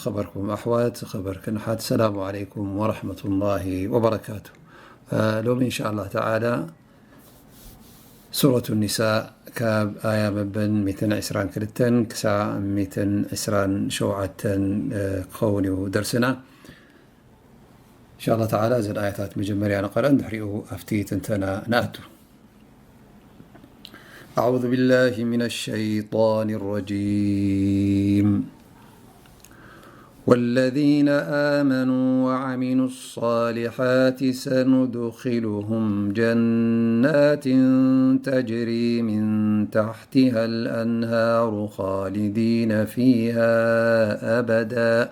ዝኸበርኩም ኣሕዋት፣ ዝኸበርክን ኣሓት፣ ሰላሙ ዓለይኩም ወረሕመቱላሂ ወበረካቱ። እ፣ ሎሚ እንሻ ኣላህ ተዓላ ሱረቱ ኒሳ ካብ ኣያ መበል ሚእትን ዕስራን ክልተን ክሳብ ሚእትን ዕስራን ሸውዓተን፣ እ፣ ክኸውን እዩ ደርስና። እንሻ ኣላህ ተዓላ እዘን ኣያታት መጀመርያ ንቐረን ድሕሪኡ ኣብቲ ትንተና ንኣቱ። أعوذ بالله من الشيطان الرجيم. والذين آمنوا وعملوا الصالحات سندخلهم جنات تجري من تحتها الأنهار خالدين فيها أبدا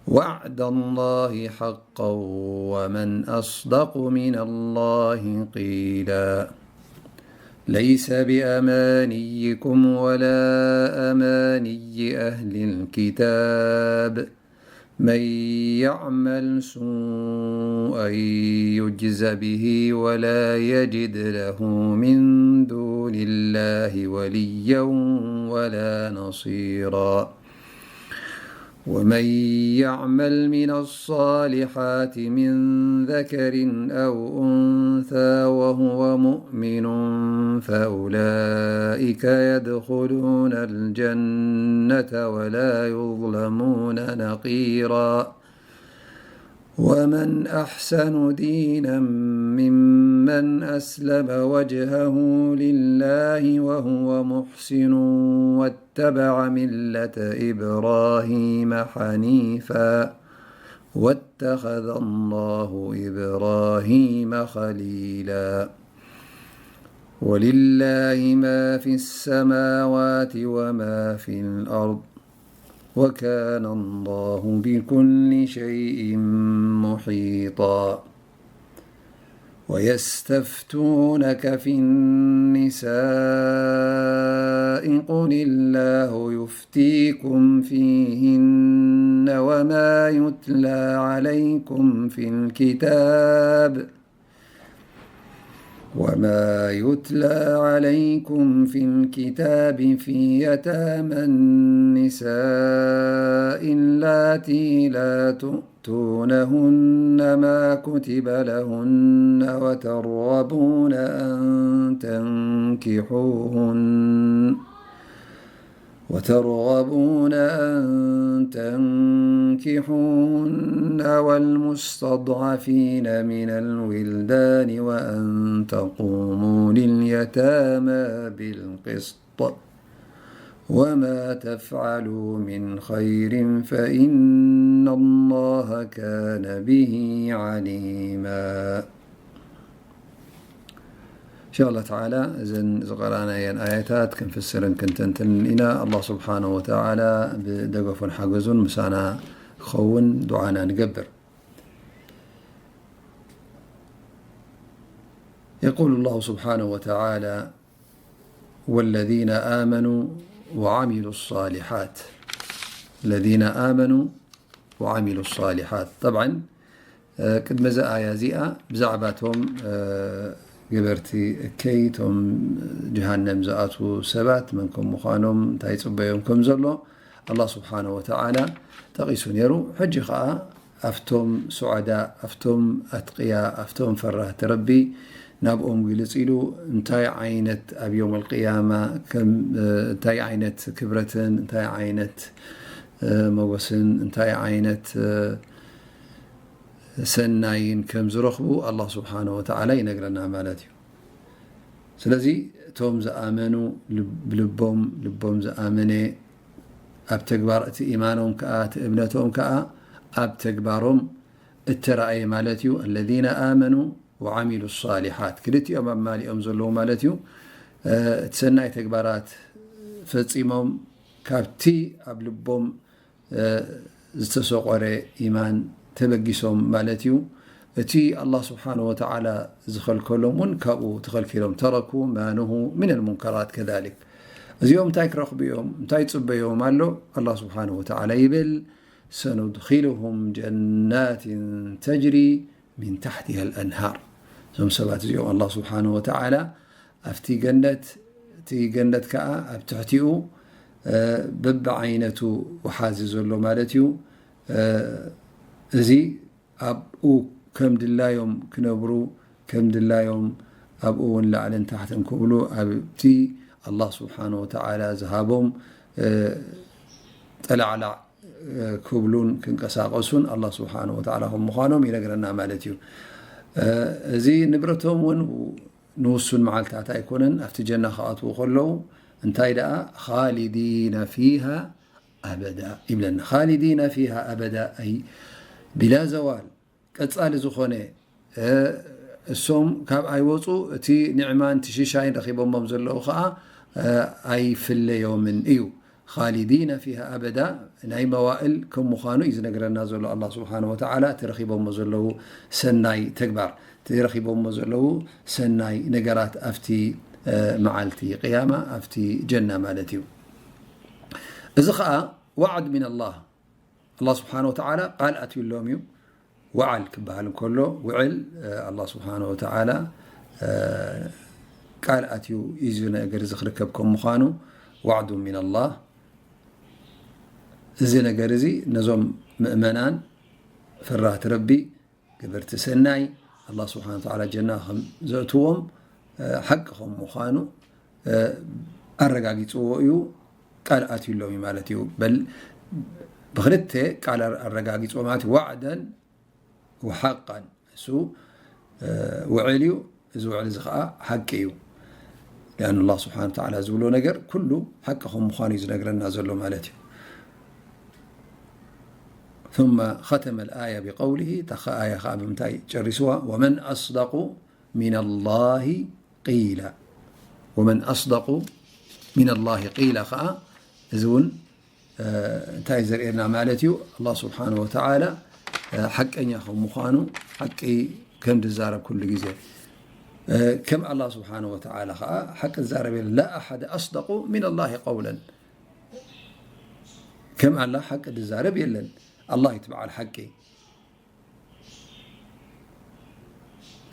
وعد الله حقا ومن أصدق من الله قيلا. ليس بأمانيكم ولا أماني أهل الكتاب. من يعمل سوءا يجز به ولا يجد له من دون الله وليا ولا نصيرا. ومن يعمل من الصالحات من ذكر أو أنثى وهو مؤمن فأولئك يدخلون الجنة ولا يظلمون نقيرا. ومن أحسن دينا ممن أسلم وجهه لله وهو محسن واتبع ملة إبراهيم حنيفا واتخذ الله إبراهيم خليلا. ولله ما في السماوات وما في الأرض وكان الله بكل شيء محيطا. ويستفتونك في النساء، قل الله يفتيكم فيهن وما يتلى عليكم في الكتاب وما يتلى عليكم في الكتاب في يتامى النساء اللاتي لا تؤتونهن ما كتب لهن وترغبون أن تنكحوهن وترغبون أن تنكحوهن والمستضعفين من الولدان وأن تقوموا لليتامى بالقسط وما تفعلوا من خير فإن الله كان به عليما. إن شاء الله تعالى እዘን ዝቐራናየን ኣያታት ክንፍስርን ክንተንትን ኢና። ኣላህ ስብሓነሁ ወተዓላ ብደገፉን ሓገዙን ምሳና ክኸውን ዱዓና ንገብር። يقول الله سبحانه وتعالى: والذين آمنوا وعملوا الصالحات. الذين آمنوا وعملوا الصالحات. طبعا ቅድሚ እዛ ኣያ እዚኣ ብዛዕባ እቶም ገበርቲ እከይ፣ እቶም ጀሃነም ዝኣትዉ ሰባት መን ከም ምዃኖም፣ እንታይ ይጽበዮም ከም ዘሎ ኣላህ ስብሓነሁ ወተዓላ ጠቒሱ ነይሩ። ሕጂ ኸኣ ኣብቶም ሱዓዳ፣ ኣብቶም ኣትቅያ፣ ኣብቶም ፈራህቲ ረቢ ናብኦም ግልጽ ኢሉ እንታይ ዓይነት ኣብ የውመል ቅያማ ከም እንታይ ዓይነት ክብረትን እንታይ ዓይነት ሞገስን እንታይ ዓይነት ሰናይን ከም ዝረኽቡ ኣላህ ስብሓነሁ ወተዓላ ይነግረና ማለት እዩ። ስለዚ እቶም ዝኣመኑ ልብ-፣ ብልቦም፣ ልቦም ዝኣመነ ኣብ ተግባር፣ እቲ ኢማኖም ከኣ፣ እቲ እምነቶም ከኣ ኣብ ተግባሮም እተራእየ ማለት እዩ። الذين آمنوا وعملوا الصالحات ክልቲኦም ኣማሊኦም ዘለዉ ማለት እዩ። እ፣ እቲ ሰናይ ተግባራት ፈጺሞም ካብቲ ኣብ ልቦም እ፣ ዝተሰቆረ ኢማን ተበጊሶም ማለት እዩ። እቲ ኣላህ ስብሓነሁ ወተዓላ ዝኸልከሎም እውን ካብኡ ተኸልኪሎም። تركوا ما نهوا من المنكرات كذلك። እዚኦም እንታይ ክረኽቡ እዮም? እንታይ ይጽበዮም ኣሎ? ኣላህ ስብሓነሁ ወተዓላ ይብል፣ سندخلهم جنات تجري من تحتها الأنهار። እዞም ሰባት እዚኦም ኣላህ ስብሓነሁ ወተዓላ ኣብቲ ገነት፣ እቲ ገነት ከኣ ኣብ ትሕቲኡ በብዓይነቱ ውሓዚ ዘሎ ማለት እዩ። እዚ ኣብኡ ከም ድላዮም ክነብሩ፣ ከም ድላዮም ኣብኡ እውን ላዕልን ታሕትን ክብሉ፣ ኣብቲ ኣላህ ስብሓነ ወተዓላ ዝሃቦም ጠላዕላዕ ክብሉን ክንቀሳቐሱን ኣላህ ስብሓነ ወተዓላ ከም ምዃኖም ይነግረና ማለት እዩ። እዚ ንብረቶም እውን ንውሱን መዓልታት ኣይኮነን። ኣብቲ ጀና ክኣትዉ ከለዉ እንታይ ደኣ ኻሊዲነ ፊሃ ኣበዳ ይብለና። ኻሊዲነ ፊሃ ኣበዳ ኣይ ቢላ ዘዋል፣ ቀጻሊ ዝኾነ እሶም ካብ ኣይወፁ እቲ ኒዕማን ትሽሻይን ረኺቦሞም ዘለዉ ከዓ ኣይፍለዮምን እዩ። ኻሊዲነ ፊሃ ኣበዳ ናይ መዋእል ከም ምዃኑ እዩ ዝነግረና ዘሎ ኣላህ ስብሓነ ወተዓላ፣ እቲ ረኺቦሞ ዘለዉ ሰናይ ተግባር፣ እቲ ረኺቦሞ ዘለዉ ሰናይ ነገራት ኣብቲ መዓልቲ ቅያማ ኣብቲ ጀና ማለት እዩ። እዚ ከዓ ዋዕድ ሚን ኣላህ፣ ኣላህ ስብሓነ ወተዓላ ቃል ኣትዩሎም እዩ። ዋዓል ክበሃል እንከሎ ውዕል ኣላህ ስብሓነ ወተዓላ ቃል ኣትዩ፣ እዚ ነገር እዚ ክርከብ ከም ምዃኑ ዋዕዱ ሚን ኣላህ። እዚ ነገር እዚ ነዞም ምእመናን ፈራህቲ ረቢ ገበርቲ ሰናይ ኣላህ ስብሓነ ወተዓላ ጀና ከም ዘእትዎም ሓቂ ከም ምዃኑ ኣረጋጊፅዎ እዩ። ቃል ኣትዩሎም እዩ ማለት እዩ። በል ብክልተ ቃል ኣረጋጊፅዎ ማለት እዩ። ዋዕደን ወሓቃን፣ እሱ ውዕል እዩ። እዚ ውዕል እዚ ከዓ ሓቂ እዩ። ሊኣን ኣላህ ስብሓነ ወተዓላ ዝብሎ ነገር ኩሉ ሓቂ ከም ምዃኑ እዩ ዝነግረና ዘሎ ማለት እዩ። ثم ختم الآية بقوله، እታ ኣያ ከዓ ብምንታይ ጨሪስዋ? ومن أصدق من الله قيلا። ومن أصدق من الله قيلا ከዓ እዚ እውን እንታይ ዘርእየና ማለት እዩ? ኣላህ ስብሓነ ወተዓላ ሓቀኛ ከም ምዃኑ፣ ሓቂ ከም ዝዛረብ ኩሉ ግዜ፣ ከም ኣላህ ስብሓነ ወተዓላ ከዓ ሓቂ ዝዛረብ የለን። لا أحد أصدق من الله قولا። ከም ኣላህ ሓቂ ዝዛረብ የለን። ኣላህ እዩ እቲ በዓል ሓቂ።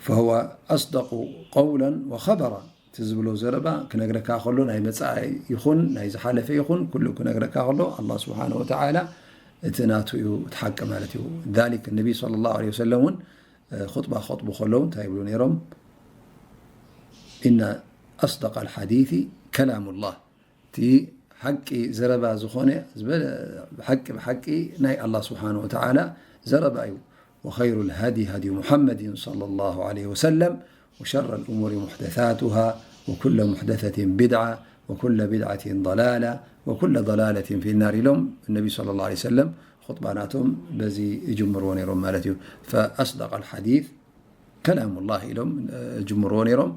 فهو أصدق قولا وخبرا። እቲ ዝብሎ ዘረባ ክነግረካ ከሎ ናይ መጻኢ ይኹን ናይ ዝሓለፈ ይኹን ኩሉ ክነግረካ ከሎ ኣላህ ስብሓነ ወተዓላ እቲ ናቱ እዩ እቲ ሓቂ ማለት እዩ። ذلك النبي صلى الله عليه وسلم እውን ኹጥባ ክኸጥቡ ከለዉ እንታይ ይብሉ ነይሮም? إن أصدق الحديث كلام الله። እቲ ሓቂ ዘረባ ዝኾነ ዝበለ ብሓቂ ብሓቂ ናይ ኣላህ ስብሓነ ወተዓላ ዘረባ እዩ። وخير الهدي هدي محمد صلى الله عليه وسلم وشر الأمور محدثاتها وكل محدثة بدعة وكل بدعة ضلالة وكل ضلالة في النار ኢሎም ነቢ صلى الله عليه وسلم ኹጥባ ናቶም በዚ ይጅምርዎ ነይሮም ማለት እዩ። فأصدق الحديث كلام الله ኢሎም ጅምርዎ ነይሮም።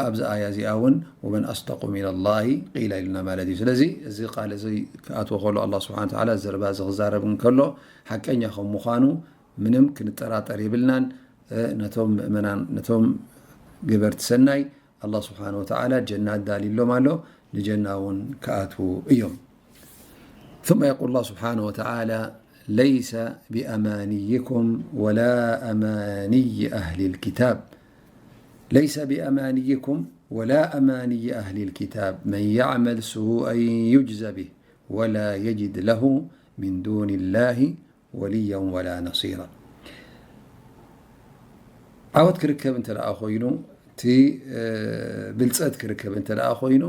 ኣብዚ ኣያ እዚኣ እውን ومن أصدق من الله قيلا ኢሉና ማለት እዩ። ስለዚ እዚ ቃል እዚ ክኣትዎ ከሎ ኣላህ ስብሓነ ወተዓላ ዘረባ እዚ ክዛረብ እንከሎ ሓቀኛ ከም ምዃኑ ምንም ክንጠራጠር የብልናን። ነቶም ምእመናን ነቶም ገበርቲ ሰናይ ኣላህ ስብሓነ ወተዓላ ጀና ኣዳልዩሎም ኣሎ። ንጀና እውን ክኣትዉ እዮም። ثم يقول الله سبحانه وتعالى: ليس بأمانيكم ولا أماني أهل الكتاب. ليس بأمانيكم ولا أماني أهل الكتاب. من يعمل سوءا يجز به ولا يجد له من دون الله وليا ولا نصيرا. ዓወት ክርከብ እንተ ደኣ ኮይኑ፣ እቲ ብልፀት ክርከብ እንተ ደኣ ኮይኑ፣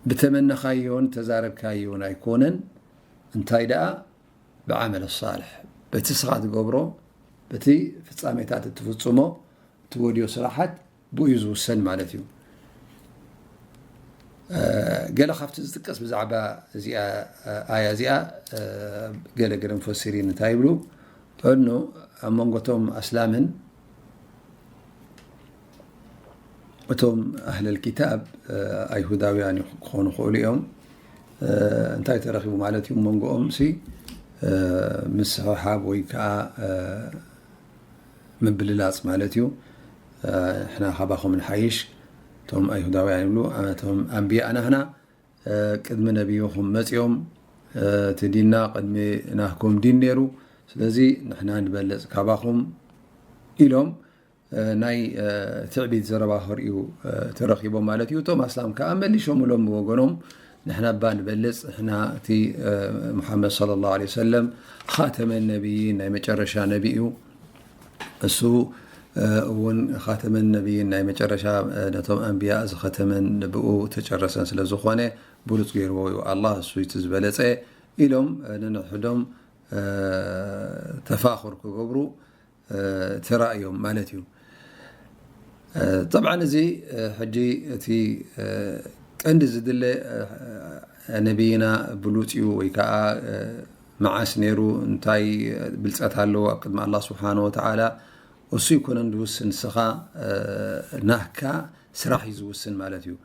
ብተመነኻዮን ተዛረብካዮን ኣይኮነን። እንታይ ደኣ ብዓመል ሳልሕ፣ በቲ ስኻ ትገብሮ፣ በቲ ፍጻሜታት እትፍጽሞ፣ እትወድዮ ስራሓት ብኡ እዩ ዝውሰን ማለት እዩ። ገለ ካብቲ ዝጥቀስ ብዛዕባ እዚኣ ኣያ እዚኣ ገለ ገለ ሙፈሲሪን እንታይ ይብሉ? እኑ ኣብ መንጎቶም ኣስላምን እቶም ኣህለል ኪታብ ኣይሁዳውያን ክኾኑ ክእሉ እዮም። እንታይ ተረኺቡ ማለት እዩ መንጎኦም ሲ ምስሕሓብ ወይ ከዓ ምብልላፅ ማለት እዩ። ንሕና ካባኹም ንሓይሽ፣ እቶም ኣይሁዳውያን ይብሉ፣ እቶም ኣንብያ ናህና ቅድሚ ነቢይኹም መፂኦም፣ እቲ ዲንና ቅድሚ ናህኩም ዲን ነይሩ፣ ስለዚ ንሕና ንበልፅ ካባኹም ኢሎም እ፣ ናይ፣ እ፣ ትዕቢት ዘረባ ከርእዩ፣ እ፣ ተረኺቦም ማለት እዩ። እቶም ኣስላም ከኣ መሊሾምሎም ብወገኖም፣ ንሕና እባ ንበልጽ፣ ንሕና እቲ፣ እ፣ ሙሓመድ ሰለላሁ ዐለይሂ ወሰለም ኻተመ ነቢይን ናይ መጨረሻ ነቢ እዩ። እሱ፣ እ፣ እውን ኻተመን ነቢይን ናይ መጨረሻ፣ እ፣ ነቶም ኣንብያ ዝኸተመን ብኡ ተጨረሰን ስለ ዝኾነ ብሉጽ ገይርዎ እዩ ኣላህ፣ እሱ እቲ ዝበለጸ ኢሎም፣ እ፣ ነንሕዶም፣ እ፣ ተፋኹር ክገብሩ፣ እ፣ ተራእዮም ማለት እዩ። እ፣ ጠብዓን እዚ፣ እ፣ ሕጂ እቲ፣ እ፣ ቀንዲ ዝድለ፣ እ፣ ነቢይና ብሉጽ እዩ ወይ ከዓ፣ እ፣ መዓስ ነይሩ፣ እንታይ ብልጸት ኣለዎ ኣብ ቅድሚ ኣላህ ስብሓነ ወተዓላ፣ እሱ ይኮነን ዝውስን፣ ንስኻ፣ እ፣ ናህካ ስራሕ እዩ ዝውስን ማለት እዩ።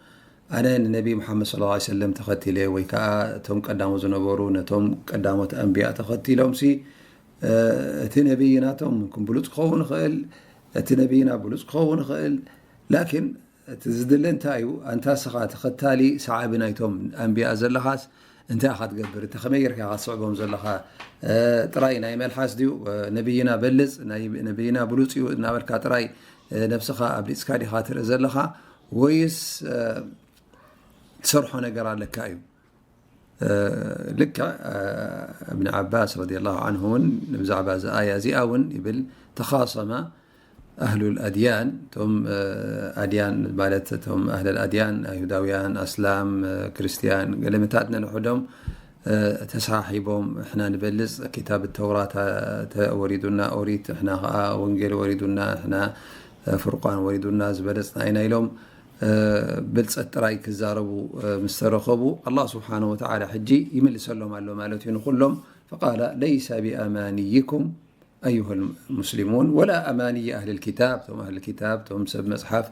ኣነ ንነቢ ሙሓመድ ሰለላሁ ዐለይሂ ወሰለም ተኸቲለ ወይ ከዓ እቶም ቀዳሞት ዝነበሩ ነቶም ቀዳሞት ኣንብያ ተኸቲሎምሲ፣ እ፣ እቲ ነቢይ ናቶም ምምክን ብሉጽ ክኸውን ይኽእል፣ እቲ ነቢይና ብሉጽ ክኸውን ይኽእል። ላኪን እቲ ዝድለ እንታይ እዩ? ኣንታ ንስኻ ተኸታሊ ሰዓቢ ናይቶም ኣንብያ ዘለኻስ እንታይ ኢኻ ትገብር? እቲ ከመይ ጌርካ ኢኻ ትስዕቦም ዘለኻ? እ፣ ጥራይ ናይ መልሓስ ድዩ? እ፣ ነቢይና በልጽ፣ ናይ ነቢይና ብሉጽ እዩ እናበልካ ጥራይ፣ እ፣ ነብስኻ ኣብሊጽካ ዲኻ ትርኢ ዘለኻ? ወይስ፣ እ፣ ትሰርሖ ነገር ኣለካ እዩ? እ፣ ልክዕ፣ እ፣ እብን ዓባስ ረዲየላሁ ዓንሁ እውን ብዛዕባ እዚ ኣያ እዚኣ እውን ይብል፣ ተኻሰመ ኣህሉል ኣድያን፣ እቶም፣ እ፣ ኣድያን ማለት እቶም ኣህለል ኣድያን፣ ኣይሁዳውያን፣ ኣስላም፣ እ፣ ክርስትያን፣ ገለ ምታት ነንሕዶም፣ እ፣ ተሰሓሒቦም፣ "ንሕና ንበልጽ፣ ኪታብ ተውራት፣ እ፣ ተወሪዱና፣ ኦሪት፣ ንሕና ኸኣ ወንጌል ወሪዱና፣ ንሕና፣ እ፣ ፍርቋን ወሪዱና፣ ዝበለጽና ኢና" ኢሎም፣ እ፣ ብልጸት ጥራይ ክዛረቡ፣ እ፣ ምስ ተረኸቡ፣ ኣላህ ስብሓነሁ ወተዓላ ሕጂ ይምልሰሎም ኣሎ ማለት እዩ ንኹሎም። ፈቃለ፣ "ለይሰ ቢኣማንይኩም ኣዩሃል ሙስሊሙን፣ ወላ ኣማንይ ኣህልል ኪታብ፣ እቶም ኣህል ኪታብ፣ እቶም ሰብ መጽሓፍ፣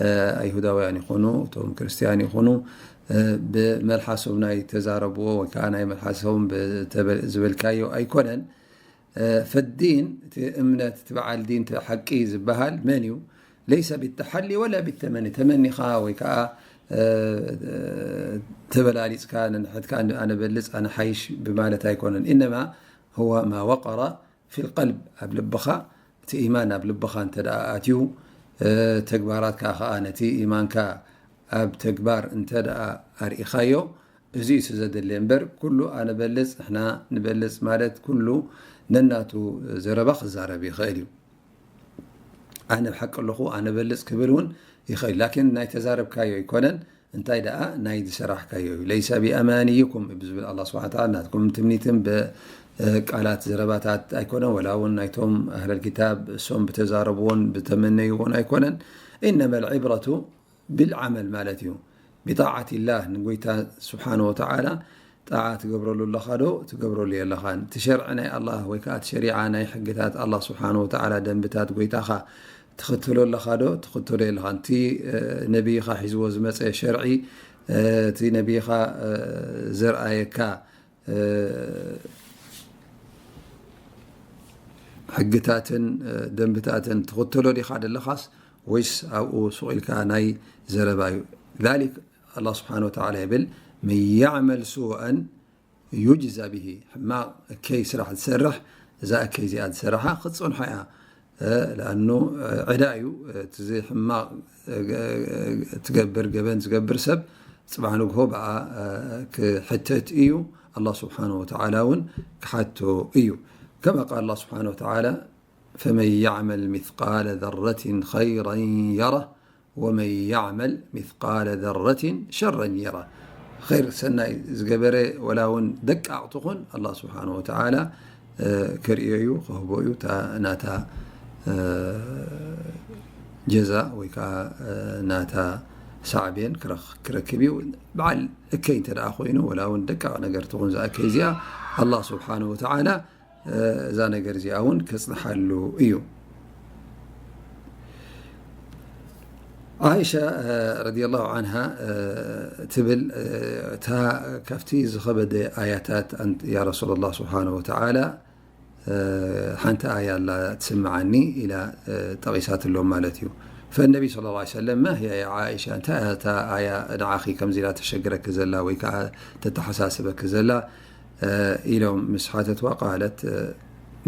እ፣ ኣይሁዳውያን ይኹኑ፣ እቶም ክርስትያን ይኹኑ፣ እ፣ ብመልሓሶም ናይ ተዛረብዎ ወይ ከዓ ናይ መልሓሶም ብተበ-፣ ዝበልካዮ ኣይኮነን። እ፣ ፈዲን፣ እቲ እምነት፣ እቲ በዓል ዲን፣ እቲ ሓቂ ዝበሃል መን እዩ? ለይሰ ቢተሓሊ ወላ ቢተመኒ። ተመኒኻ ወይ ከዓ፣ እ፣ ተበላሊጽካ፣ ነንሕድካ ኣነ በልጽ፣ ኣነ ሓይሽ ብማለት ኣይኮነን። ኢነማ ሁወ ማ ወቀረ ፊል ቀልብ፣ ኣብ ልብኻ፣ እቲ ኢማን ኣብ ልብኻ እንተ ደኣ ኣትዩ፣ እ፣ ተግባራትካ ኸኣ ነቲ ኢማንካ ኣብ ተግባር እንተ ደኣ ኣርኢኻዮ፣ እዚ እዩ ዘድሊ እምበር፣ ኩሉ ኣነ በልጽ፣ ንሕና ንበልጽ ማለት፣ ኩሉ ነናቱ ዘረባ ክዛረብ ይኽእል እዩ። ኣነ ብሓቂ ኣለኹ፣ ኣነ በልጽ ክብል እውን ይኽእል። ላኪን ናይ ተዛረብካዮ ኣይኮነን፣ እንታይ ደኣ ናይ ዝሰራሕካዮ እዩ። "ለይሰ ቢኣማንይኩም" ብዝብል ኣላህ ስብሓነ ወተዓላ፣ ናትኩም ትምኒትን ብ-፣ ቃላት ዘረባታት ኣይኮነን፣ ወላ እውን ናይቶም ኣህለል ኪታብ እሶም ብተዛረብዎን ብተመነይዎን ኣይኮነን። ኢነመል ዒብረቱ ቢልዓመል ማለት እዩ። ቢጣዓቲላህ፣ ንጎይታ ስብሓነ ወተዓላ ጣዓ ትገብረሉ ኣለኻ ዶ ትገብረሉ የለኻን? እቲ ሸርዒ ናይ ኣላህ ወይ ከዓ እቲ ሸሪዓ ናይ ሕግታት ኣላህ ስብሓነ ወተዓላ ደንብታት ጎይታኻ ትኽተሎ ኣለኻ ዶ ትኽተሎ የለኻን? እቲ፣ እ፣ ነቢይኻ ሒዝዎ ዝመፀ ሸርዒ፣ እ፣ እቲ ነቢይኻ፣ እ፣ ዘርኣየካ፣ እ፣ ሕግታትን፣ እ፣ ደንብታትን ትኽተሎ ዲኻ ደለኻስ ወይስ ኣብኡ ሱቕ ኢልካ ናይ ዘረባ እዩ? ዛሊክ ኣላህ ስብሓነ ወተዓላ ይብል፣ "መን ያዕመል ሱአን ዩጅዛ ብሂ"፣ ሕማቕ እከይ ስራሕ ዝሰርሕ፣ እዛ እከይ እዚኣ ዝሰርሓ ክትጸንሖ እያ። እ፣ ለኣኑ፣ እ፣ ዕዳ እዩ። እቲ ሕማቕ፣ እ፣ ገ-፣ ትገብር፣ ገበን ዝገብር ሰብ ጽባሕ ንግሆ ብኣ፣ እ፣ ክሕተት እዩ። ኣላህ ስብሓነ ወተዓላ እውን ክሓቶ እዩ። ከማ ቃል ኣላህ ስብሓነ ወተዓላ፣ "ፈመን ያዕመል ሚስቃለ ዘረትን ኸይረን የረህ፣ ወመን ያዕመል ሚስቃለ ዘረትን ሸረን የረህ።" ኸይር፣ ሰናይ ዝገበረ፣ ወላ እውን ደቃቕ ትኹን፣ ኣላህ ስብሓነ ወተዓላ፣ እ፣ ከርእዮ እዩ፣ ክህቦ እዩ። እታ ናታ፣ እ፣ ጀዛ ወይ ከዓ፣ እ፣ ናታ ሳዕቤን ክረኽ-፣ ክረክብ እዩ። በዓል እከይ እንተ ደኣ ኮይኑ፣ ወላ እውን ደቃቕ ነገር ትኹን፣ እዛ እከይ እዚኣ፣ ኣላህ ስብሓነ ወተዓላ፣ እ፣ እዛ ነገር እዚኣ እውን ከጽንሓሉ እዩ። ዓኢሻ፣ እ፣ ረዲየላሁ ዓንሃ፣ እ፣ ትብል፣ እ፣ እታ ካብቲ ዝኸበደ ኣያታት፣ ኣን-፣ ያ ረሱለላህ ስብሓነ ወተዓላ፣ እ፣ ሓንቲ ኣያ ኣላ ትስምዓኒ ኢላ፣ እ፣ ጠቒሳትሎም ማለት እዩ። ፈነቢ ሰለላሁ ዐለይሂ ወሰለም፣ "ማ ህያ ያ ዓኢሻ?" እንታይ እያ እታ ኣያ ንዓኺ ከምዚ ኢላ ተሸግረኪ ዘላ ወይ ከዓ ተተሓሳስበኪ ዘላ? እ፣ ኢሎም ምስ ሓተትዋ፣ ቃለት፣ እ፣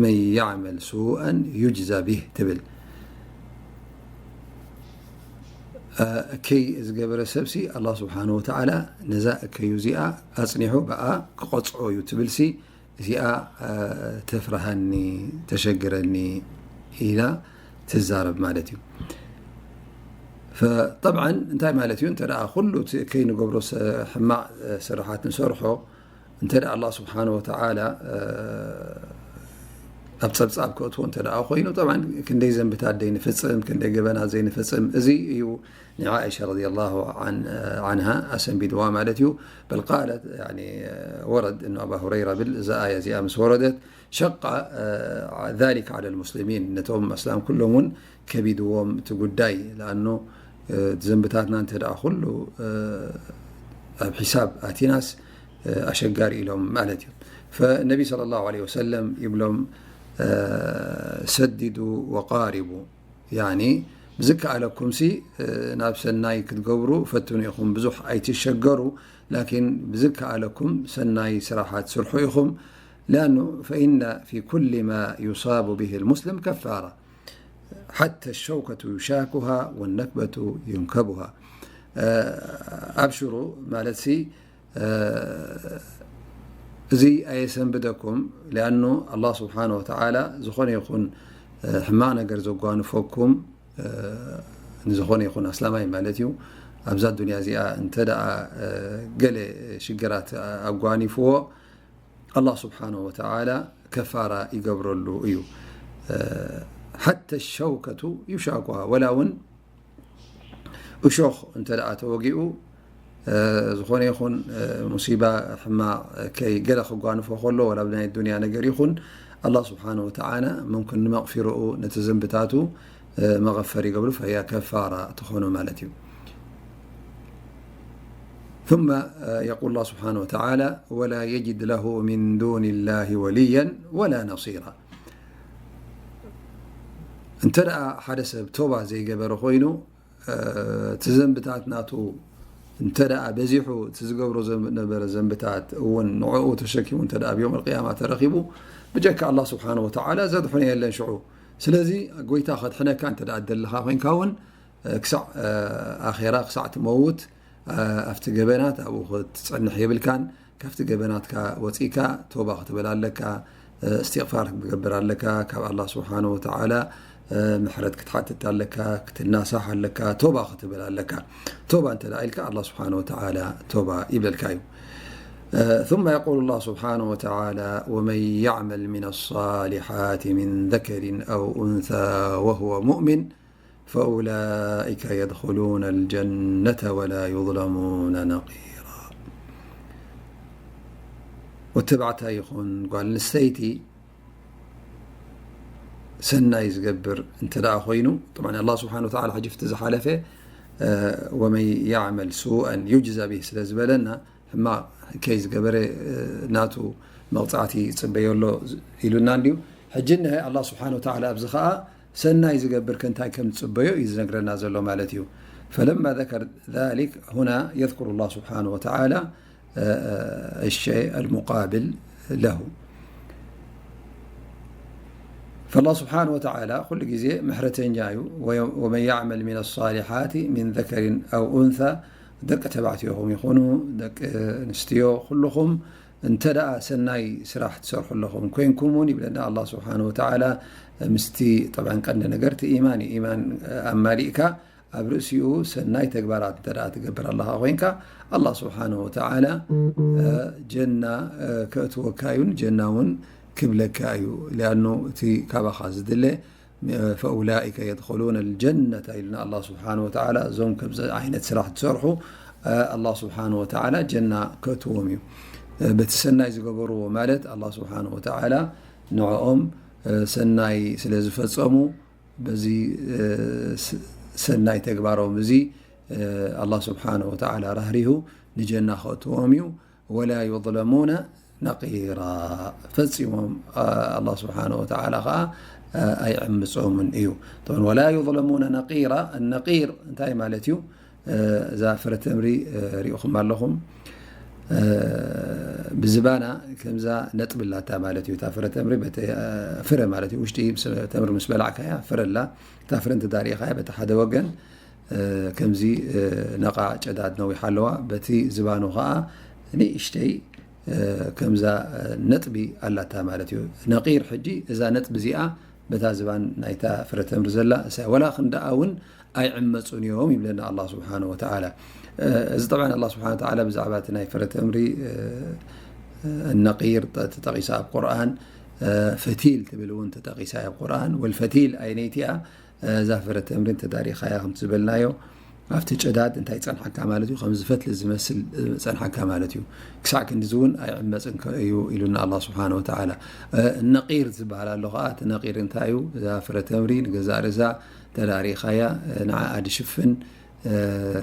"መን ያዕመል ሱአን ዩጅዛ ቢህ" ትብል። እከይ ዝገበረ ሰብሲ ኣላህ ስብሓን ወተዓላ ነዛ እከዩ እዚኣ ኣፅኒሑ ብኣ ክቐፅዖ እዩ ትብልሲ እዚኣ ተፍርሃኒ፣ ተሸግረኒ ኢላ ትዛረብ ማለት እዩ። ጠብዓን እንታይ ማለት እዩ? እንተ ኩሉ እቲ እከይ ንገብሮ ሕማቕ ስራሓት ንሰርሖ እንተ ኣላህ ስብሓን ወተዓላ ኣብ ጸብጻብ ከእትዎ እንተ ኮይኑ፣ ጠብዓን ክንደይ ዘንብታት ዘይንፍጽም፣ ክንደይ ገበናት ዘይንፍጽም፣ እዚ እዩ ንዓኢሻ ረዲየላሁ ዓንሃ ኣሰንቢድዋ ማለት እዩ። በል ቃለት፣ ወረድ እኑ ኣባ ሁረይራ ብል እዛ ኣያ እዚኣ ምስ ወረደት ሸቃ ዛሊክ ዓለ ልሙስሊሚን፣ ነቶም ኣስላም ኩሎም እውን ከቢድዎም እቲ ጉዳይ። ለኣኑ ዘንብታትና እንተ ኩሉ ኣብ ሒሳብ ኣቲናስ ኣሸጋሪ ኢሎም ማለት እዩ። ፈነቢ ሰለላሁ ዐለይሂ ወሰለም ይብሎም ሰዲዱ ወቃሪቡ፣ ያኒ ብዝከኣለኩምሲ ናብ ሰናይ ክትገብሩ ፈትኑ ኢኹም፣ ብዙሕ ኣይትሸገሩ፣ ላኪን ብዝከኣለኩም ሰናይ ስራሓት ስርሑ ኢኹም። لأنه فإن في كل ما يصاب به المسلم كفارة حتى الشوكة يشاكها والنكبة ينكبها. ኣብሽሩ ማለትሲ እዚ ኣየሰንብደኩም። ሊኣኑ ኣላህ ስብሓን ወተዓላ ዝኾነ ይኹን ሕማቕ ነገር ዘጓንፈኩም ንዝኾነ ይኹን ኣስላማይ ማለት እዩ፣ ኣብዛ ዱንያ እዚኣ እንተ ደኣ ገለ ሽግራት ኣጓኒፍዎ ኣላህ ስብሓን ወተዓላ ከፋራ ይገብረሉ እዩ። ሓተ ሸውከቱ ዩሻኩሃ፣ ወላ እውን እሾኽ እንተ ደኣ ተወጊኡ፣ ዝኾነ ይኹን ሙሲባ፣ ሕማቕ፣ ከይ ገለ ክጓንፎ ከሎ፣ ወላ ብናይ ዱንያ ነገር ይኹን፣ ኣላህ ስብሓን ወተዓላ ሙምክን ንመቕፊርኡ፣ ነቲ ዘንብታቱ መቐፈር ይገብሩ፣ ፈያ ከፋራ ትኾኖ ማለት እዩ። ثم يقول الله سبحانه وتعالى ولا يجد له من دون الله وليا ولا نصيرا. እንተ ደኣ ሓደ ሰብ ቶባ ዘይገበረ ኮይኑ፣ እቲ ዘንብታት ናቱ እንተ ደኣ በዚሑ፣ እቲ ዝገብሮ ዝነበረ ዘንብታት እውን ንዕኡ ተሸኪሙ እንተ ደኣ ኣብ የውም ኣልቅያማ ተረኺቡ፣ ብጀካ ኣላህ ስብሓን ወተዓላ ዘድሕኖ የለን ሽዑ። ስለዚ ጎይታ ከድሕነካ እንተ ደኣ ደለኻ ኮይንካ እውን ክሳዕ ኣኼራ፣ ክሳዕ ትመውት ኣብቲ ገበናት ኣብኡ ክትጸንሕ የብልካን። ካብቲ ገበናትካ ወጺእካ ቶባ ክትብል ኣለካ፣ እስትቕፋር ክትገብር ኣለካ፣ ካብ ኣላህ ስብሓን ወተዓላ ምሕረት ክትሓትት ኣለካ፣ ክትናሳሕ ኣለካ፣ ቶባ ክትብል ኣለካ። ቶባ እንተ ደኣ ኢልካ ኣላህ ስብሓን ወተዓላ ቶባ ይብለልካ እዩ። ثم يقول الله سبحانه وتعالى ومن يعمل من الصالحات من ذكر أو أنثى وهو مؤمن فأولئك يدخلون الجنة ولا يظلمون نقيرا. ወተባዕታይ ይኹን ጓል ኣንስተይቲ ሰናይ ዝገብር እንተ ደኣ ኮይኑ፣ طبعا ኣላህ ስብሓን ወተዓላ ሕጂ ፍቲ ዝሓለፈ ወመን ያዕመል ሱአን ዩጅዛ ቢህ ስለ ዝበለና፣ ሕማቕ ከይ ዝገበረ ናቱ መቕጻዕቲ ይጽበዮ ኣሎ ኢሉና እንድዩ። ሕጂ እነሀ ኣላህ ስብሓን ወተዓላ ኣብዚ ኸኣ ሰናይ ዝገብር ከ እንታይ ከም ዝጽበዮ እዩ ዝነግረና ዘሎ ማለት እዩ። فلما ذكر ذلك هنا يذكر الله سبحانه وتعالى الشيء المقابل له. فالله سبحانه وتعالى ኩሉ ግዜ ምሕረተኛ እዩ። ومن يعمل من الصالحات من ذكر أو أنثى ደቂ ተባዕትዮ ኹም ይኹኑ ደቂ ኣንስትዮ ኩልኹም እንተ ደኣ ሰናይ ስራሕ ትሰርሑ ኣለኹም ኮይንኩም እውን ይብለና ኣላህ ስብሓን ወተዓላ። ምስቲ ጠብዓን ቀንዲ ነገር እቲ ኢማን እዩ። ኢማን ኣማሊእካ ኣብ ርእሲኡ ሰናይ ተግባራት እንተ ደኣ ትገብር ኣለኻ ኮይንካ ኣላህ ስብሓን ወተዓላ ጀና ከእትወካ እዩን ጀና እውን ክብለካ እዩ። ሊኣኑ እቲ ካባኻ ዝድለ ፈኡላኢከ የድኹሉነ ልጀነተ ኢሉና ኣላህ ስብሓን ወተዓላ። እዞም ከምዚ ዓይነት ስራሕ ትሰርሑ ኣላህ ስብሓን ወተዓላ ጀና ከእትዎም እዩ። በቲ ሰናይ ዝገበርዎ ማለት ኣላህ ስብሓን ወተዓላ ንዕኦም ሰናይ ስለ ዝፈጸሙ በዚ ሰናይ ተግባሮም እዚ ኣላህ ስብሓን ወተዓላ ራህሪሁ ንጀና ከእትዎም እዩ። ወላ ዩظለሙነ ነቂራ፣ ፈጺሞም ኣላህ ስብሓን ወተዓላ ኸዓ ኣይዕምጾምን እዩ። طبعا ወላ ዩظለሙነ ነቂራ፣ ነቂር እንታይ ማለት እዩ? እዛ ፍረ ተምሪ ሪእኹም ኣለኹም። ብዝባና ከምዛ ነጥቢ ኣላታ ማለት እዩ። እታ ፍረ ተምሪ በቲ ፍረ ማለት እዩ። ውሽጢ ምስ ተምሪ ምስ በላዕካያ ፍረ ኣላ። እታ ፍረ እንተ ሪእኻያ በቲ ሓደ ወገን ከምዚ ነቓዕ ጨዳድ ነዊሓ ኣለዋ። በቲ ዝባኑ ኸዓ ንእሽተይ ከምዛ ነጥቢ ኣላታ ማለት እዩ። ነቒር ሕጂ እዛ ነጥቢ እዚኣ በታ ዝባን ናይታ ፍረ ተምሪ ዘላ እሳ፣ ወላ ክንደኣ እውን ኣይዕመፁን እዮም ይብለና ኣላህ ስብሓነ ወተዓላ። እዚ ጠብዓን ኣላህ ስብሓነ ወተዓላ ብዛዕባ እቲ ናይ ፍረ ተምሪ ነቒር ተጠቂሳ ኣብ ቁርኣን፣ ፈቲል ትብል እውን ተጠቂሳ ኣብ ቁርኣን። ወልፈቲል ኣይነይቲ እያ፣ እዛ ፍረ ተምሪ እንተዳሪኻያ ከምቲ ዝበልናዮ ኣብቲ ጨዳድ እንታይ ጸንሓካ ማለት እዩ፣ ከም ዝፈትሊ ዝመስል ጸንሓካ ማለት እዩ። ክሳዕ ክንድዚ እውን ኣይዕመጽን ከ-፣ እዩ ኢሉና ኣላህ ስብሓነ ወተዓላ። ነቒር ዝበሃል ኣሎ ኸዓ፣ እቲ ነቒር እንታይ እዩ? እዛ ፍረ ተምሪ ንገዛእ ርእሳ ተዳሪኻያ ንዓኣ ድሽፍን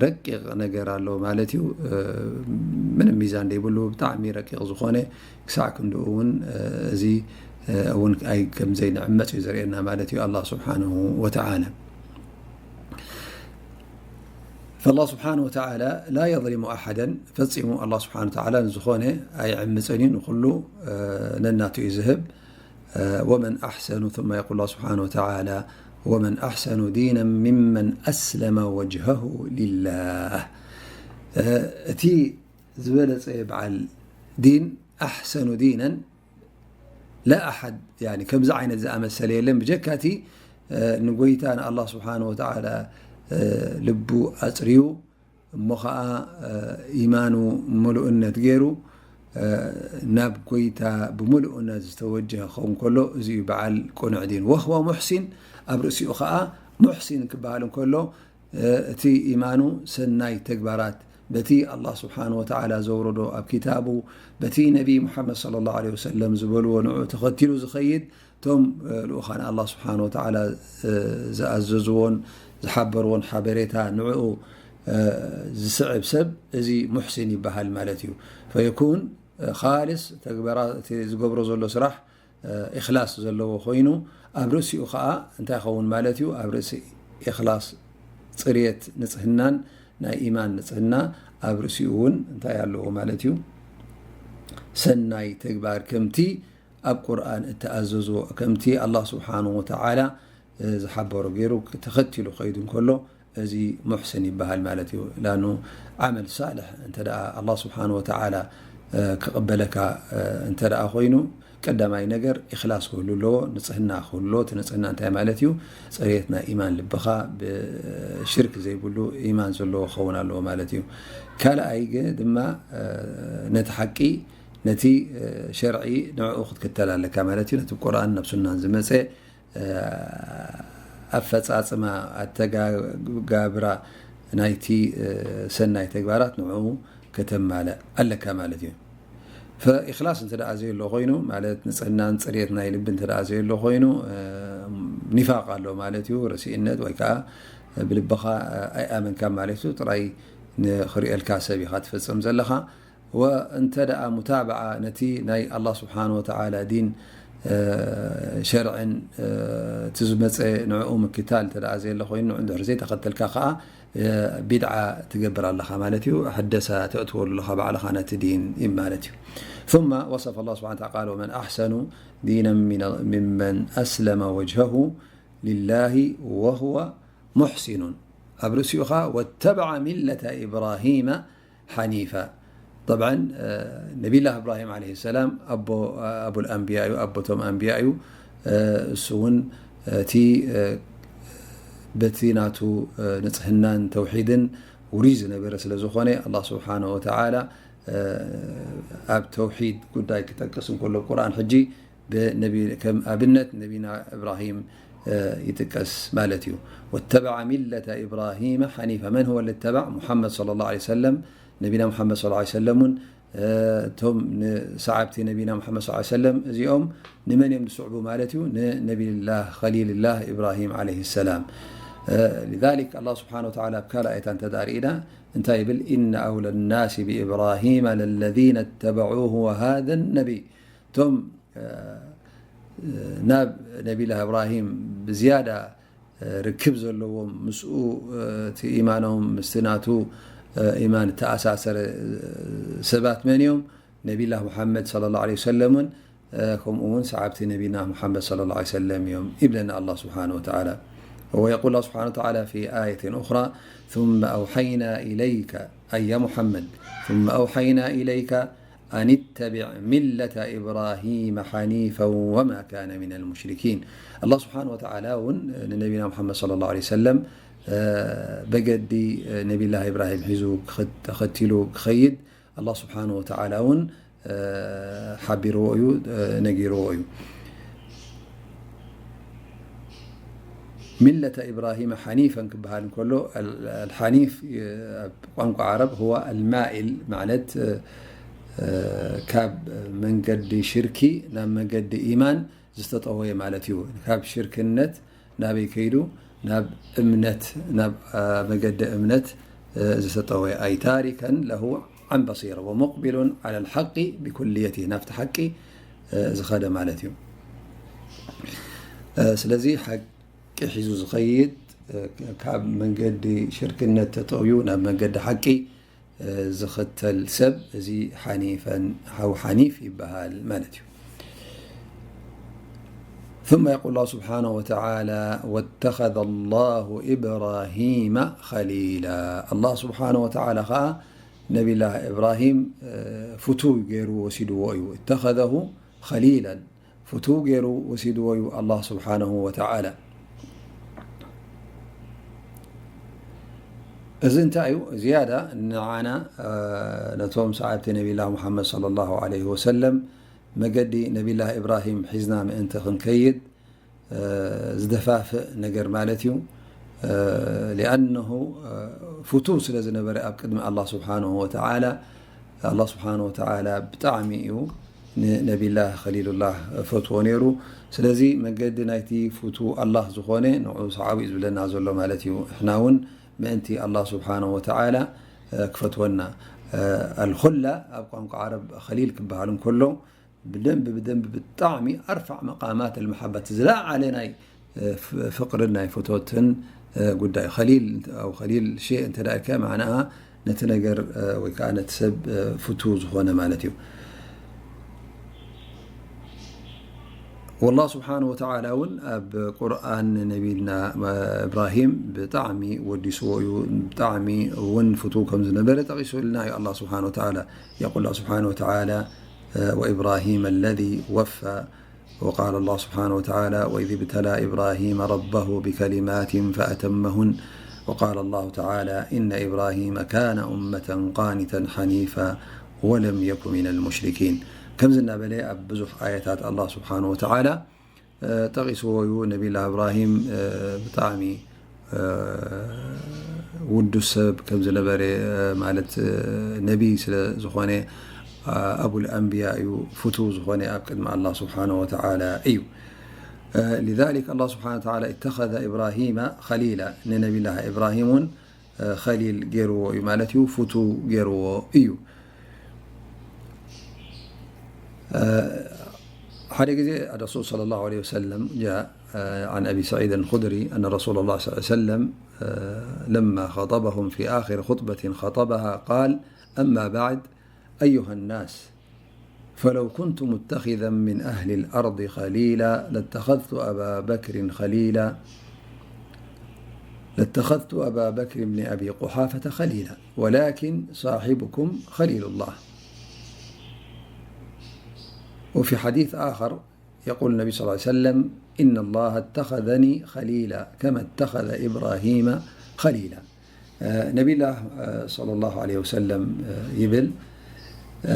ረቂቕ ነገር ኣሎ ማለት እዩ። ምንም ሚዛን ዘይብሉ ብጣዕሚ ረቂቕ ዝኾነ ክሳዕ ክንድኡ እውን እዚ እውን ኣይ ከም ዘይንዕመጽ እዩ ዘርእየና ማለት እዩ ኣላህ ስብሓንሁ ወተዓላ። فالله سبحانه وتعالى لا يظلم أحدا، ፈጺሙ ኣላህ ስብሓንሁ ወተዓላ ንዝኾነ ኣይዕምጽን እዩ፣ ንኹሉ ነናቱ እዩ ዝህብ። ومن أحسن، ثم يقول الله سبحانه وتعالى: ومن أحسن دينا ممن أسلم وجهه لله. እቲ ዝበለጸ በዓል ዲን፣ أحسن دينا لا أحد، يعني ከምዚ ዓይነት ዝኣመሰለ የለን ብጀካ እቲ ንጎይታ ንኣላህ ስብሓንሁ ወተዓላ ልቡ ኣጽርዩ እሞ ኸዓ ኢማኑ ምሉእነት ገይሩ ናብ ጎይታ ብምሉእነት ዝተወጀሀ ክኸውን ከሎ፣ እዚ እዩ በዓል ቅኑዕ ዲን። وهو محسن، ኣብ ርእሲኡ ኸዓ ሙሕሲን ክበሃል እንከሎ፣ እቲ ኢማኑ ሰናይ ተግባራት በቲ ኣላህ ስብሓንሁ ወተዓላ ዘውረዶ ኣብ ኪታቡ፣ በቲ ነቢ ሙሓመድ ሰለላሁ ዐለይሂ ወሰለም ዝበልዎ ንዑ ተኸቲሉ ዝኸይድ፣ እቶም ልኡኻን ኣላህ ስብሓንሁ ወተዓላ ዝኣዘዝዎን ዝሓበርዎን ሓበሬታ ንዕኡ ዝስዕብ ሰብ፣ እዚ ሙሕሲን ይበሃል ማለት እዩ። ፈየኩን ኻልስ ተግባራ-፣ እቲ ዝገብሮ ዘሎ ስራሕ ኢኽላስ ዘለዎ ኮይኑ፣ ኣብ ርእሲኡ ኸዓ እንታይ ይኸውን ማለት እዩ? ኣብ ርእሲ ኢኽላስ፣ ጽርየት፣ ንጽህናን ናይ ኢማን ንጽህና ኣብ ርእሲኡ እውን እንታይ ኣለዎ ማለት እዩ? ሰናይ ተግባር ከምቲ ኣብ ቁርኣን እተኣዘዞ፣ ከምቲ ኣላህ ስብሓንሁ ወተዓላ ዝሓበሮ ገይሩ ተኸቲሉ ከይዱ እንከሎ፣ እዚ ሙሕስን ይበሃል ማለት እዩ። ላኑ ዓመል ሳልሕ እንተ ደኣ ኣላህ ስብሓንሁ ወተዓላ ክቕበለካ እንተ ደኣ ኮይኑ፣ ቀዳማይ ነገር ኢኽላስ ክህሉ ኣለዎ፣ ንጽህና ክህሉ ኣለዎ። እቲ ንጽህና እንታይ ማለት እዩ? ጽሬት ናይ ኢማን ልብኻ ብሽርክ ዘይብሉ ኢማን ዘለዎ ክኸውን ኣለዎ ማለት እዩ። ካልኣይ ግን ድማ ነቲ ሓቂ፣ ነቲ ሸርዒ ንዕኡ ክትክተል ኣለካ ማለት እዩ። ነቲ ቁርኣን ናብ ሱናን ዝመጸ ኣፈጻጽማ፣ ኣተጋጋብራ ናይቲ ሰናይ ተግባራት ንዕኡ ከተማልእ ኣለካ ማለት እዩ። ፈኢኽላስ እንተ ደኣ ዘየሎ ኮይኑ፣ ማለት ንጽህናን ጽሬት ናይ ልቢ እንተ ደኣ ዘየሎ ኮይኑ፣ ኒፋቕ ኣሎ ማለት እዩ። ረሲእነት ወይ ከኣ ብልብኻ ኣይኣመንካን ማለት እዩ። ጥራይ ንኽርእየልካ ሰብ ኢኻ ትፍጽም ዘለኻ። ወእንተ ደኣ ሙታብዓ ነቲ ናይ ኣላህ ስብሓን ወተዓላ ዲን፣ ሸርዕን፣ እቲ ዝመጸ ንዕኡ ምክታል እንተ ደኣ ዘየለ ኮይኑ፣ ንዕኡ እንድሕር ዘይተኸተልካ ከኣ ቢድዓ ትገብር ኣለኻ ማለት እዩ። ሕደሳ ተእትወሉ ኣለኻ ባዕልኻ ነቲ ዲን ማለት እዩ። ثم وصف الله سبحانه وتعالى قال: ومن أحسن دينا من، ممن أسلم وجهه لله وهو محسن. ኣብ ርእሲኡ ኸኣ واتبع ملة إبراهيم حنيفا. طبعا ነቢላህ እብራሂም ዓለይሂ ሰላም ኣቦ፣ ኣቡል ኣንብያ እዩ፣ ኣቦቶም ኣንብያ እዩ። እሱ እውን እቲ በቲ ናቱ ንጽህናን ተውሒድን ውሩይ ዝነበረ ስለ ዝኾነ፣ ኣላህ ስብሓነሁ ወተዓላ ኣብ ተውሒድ ጉዳይ ክጠቅስ እንከሎ፣ ቁርኣን ሕጂ ብነቢ-፣ ከም ኣብነት ነቢና እብራሂም ይጥቀስ ማለት እዩ። واتبع ملة إبراهيم حنيفا. من هو اللي اتبع؟ محمد صلى الله عليه وسلم. ነቢና ሙሓመድ ሰለላሁ ዐለይሂ ወሰለም እውን እቶም ንሰዓብቲ ነቢና ሙሓመድ ሰለላሁ ዐለይሂ ወሰለም እዚኦም ንመን እዮም ዝስዕቡ ማለት እዩ? ንነቢይላህ ኸሊልላህ ኢብራሂም ዓለይሂ ሰላም። لذلك ኣላህ ስብሓነሁ ወተዓላ ኣብ ካልእ ኣየት እንተ ደኣ ርኢና እንታይ ይብል? إن أولى الناس بإبراهيم للذين اتبعوه وهذا النبي. እቶም ናብ ነቢላህ እብራሂም ብዝያዳ ርክብ ዘለዎም፣ ምስኡ እቲ ኢማኖም ምስቲ ናቱ ኢማን እተኣሳሰረ ሰባት መን እዮም? ነቢላህ ሙሓመድ ሰለላሁ ዐለይሂ ወሰለምን ከምኡ እውን ሰዓብቲ ነቢና ሙሓመድ ሰለላሁ ዐለይሂ ወሰለም እዮም ይብለና ኣላህ ስብሓነሁ ወተዓላ። ويقول الله سبحانه وتعالى في آية أخرى: ثم أوحينا إليك، أي يا محمد، ثم أوحينا إليك أن اتبع ملة إبراهيم حنيفا وما كان من المشركين. الله سبحانه وتعالى ون نبينا محمد صلى الله عليه وسلم، آه، بجدي، آه، نبي الله إبراهيم حزو خت-، ختلو خيد. الله سبحانه وتعالى ون، آه، ሓቢርዎ እዩ፣ آه، ነጊርዎ እዩ። ሚለተ ኢብራሂመ ሓኒፈን ክበሃል እንከሎ፣ ኣል-፣ ኣልሓኒፍ፣ ኣብ ቋንቋ ዓረብ፣ هو المائل ማለት፣ እ፣ ካብ መንገዲ ሽርኪ ናብ መገዲ ኢማን ዝተጠወየ ማለት እዩ። ካብ ሽርክነት ናበይ ከይዱ? ናብ እምነት፣ ናብ፣ እ፣ መገዲ እምነት፣ እ፣ ዝተጠወየ። ኣይ ታሪከን ለሁ ዓን በሲራ ወሙቅቢሉን ዓለል ሓቂ ቢኩልየቲ፣ ናብቲ ሓቂ፣ እ፣ ዝኸደ ማለት እዩ። እ፣ ስለዚ ሓቂ ሒዙ ዝኸይድ፣ እ፣ ካብ መንገዲ ሽርክነት ተጠውዩ ናብ መንገዲ ሓቂ፣ እ፣ ዝኽተል ሰብ፣ እዚ ሓኒፈን፣ ሓው ሓኒፍ ይበሃል ማለት እዩ። ثم يقول الله سبحانه وتعالى: واتخذ الله إبراهيم خليلا. ኣላህ ስብሓነ ወተዓላ ኸዓ ነቢላህ ኢብራሂም፣ እ፣ ፍቱው ገይሩ ወሲድዎ እዩ። اتخذه خليلا፣ ፍቱው ገይሩ ወሲድዎ እዩ ኣላህ ስብሓነሁ ወተዓላ። እዚ እንታይ እዩ? ዝያዳ ንዓና፣ እ፣ ነቶም ሰዓብቲ ነቢላህ ሙሓመድ ሰለላሁ ዐለይሂ ወሰለም መገዲ ነቢላህ ኢብራሂም ሒዝና ምእንቲ ክንከይድ፣ እ፣ ዝደፋፍእ ነገር ማለት እዩ። እ፣ ሊኣነሁ፣ እ፣ ፍቱው ስለ ዝነበረ ኣብ ቅድሚ ኣላህ ስብሓነሁ ወተዓላ፣ ኣላህ ስብሓነሁ ወተዓላ ብጣዕሚ እዩ ንነቢላህ ኸሊሉላህ ፈትዎ ነይሩ። ስለዚ መገዲ ናይቲ ፍቱው ኣላህ ዝኾነ ንዑ ሰዓቡ እዩ ዝብለና ዘሎ ማለት እዩ። ንሕና እውን ምእንቲ ኣላህ ስብሓነሁ ወተዓላ፣ እ፣ ክፈትወና። እ፣ ኣልኹላ ኣብ ቋንቋ ዓረብ ኸሊል ክበሃል እንከሎ፣ ብደንቢ፣ ብደንቢ ብጣዕሚ ኣርፋዕ መቃማት ኣልመሓባ፣ እቲ ዝለዓለ ናይ፣ እ፣ ፍ-፣ ፍቅርን ናይ ፍቶትን፣ እ፣ ጉዳይ። ኸሊል፣ ኣው ኸሊል ሸይ እንተ ደኣ ኢልካ፣ ማዕናኣ ነቲ ነገር፣ እ፣ ወይ ከዓ ነቲ ሰብ፣ እ፣ ፍቱው ዝኾነ ማለት እዩ። ወላህ ስብሓነ ወተዓላ እውን ኣብ ቁርኣን ንነቢና፣ እ፣ እብራሂም ብጣዕሚ ወዲስዎ እዩ። ብጣዕሚ እውን ፍቱው ከም ዝነበረ ጠቂሱልና እዩ ኣላህ ስብሓነ ወተዓላ። የቁል ኣላህ ስብሓነ ወተዓላ፣ እ፣ ወኢብራሂም ኣለዚ ወፋ። وقال الله سبحانه وتعالى: وإذ ابتلى إبراهيم ربه بكلمات فأتمهن. وقال الله تعالى: إن إبراهيم كان أمة قانتا حنيفا ولم يك من المشركين. ከምዚ እናበለ ኣብ ብዙሕ ኣያታት ኣላህ ስብሓነ ወተዓላ፣ እ፣ ጠቒስዎ እዩ። ነቢላ እብራሂም፣ እ፣ ብጣዕሚ፣ እ፣ ውዱስ ሰብ ከም ዝነበረ፣ እ፣ ማለት፣ እ፣ ነቢይ ስለ ዝኾነ፣ እ፣ ኣቡል ኣንብያ እዩ፣ ፍቱው ዝኾነ ኣብ ቅድሚ ኣላህ ስብሓነ ወተዓላ እዩ። እ፣ ሊዛሊክ ኣላህ ስብሓነ ወተዓላ ኢተኸዘ ኢብራሂመ ኸሊላ፣ ንነቢላህ ኢብራሂም እውን፣ እ፣ ኸሊል ገይርዎ እዩ ማለት እዩ፣ ፍቱው ገይርዎ እዩ። እ፣ ሓደ ግዜ ረሱል ሰለላሁ ዐለይሂ ወሰለም ጃእ፣ እ፣ عن أبي سعيد الخدري أن رسول الله صلى الله عليه وسلم، እ፣ لما خطبهم في آخر خطبة خطبها قال: أما بعد، أيها الناس، فلو كنت متخذا من أهل الأرض خليلا لاتخذت أبا بكر خليلا، لاتخذت أبا بكر بن أبي قحافة خليلا، ولكن صاحبكم خليل الله. وفي حديث آخر يقول النبي صلى الله عليه وسلم: إن الله اتخذني خليلا كما اتخذ إبراهيم خليلا. እ፣ ነቢላህ፣ እ፣ ሰለላሁ ዐለይሂ ወሰለም፣ እ፣ ይብል፣ እ፣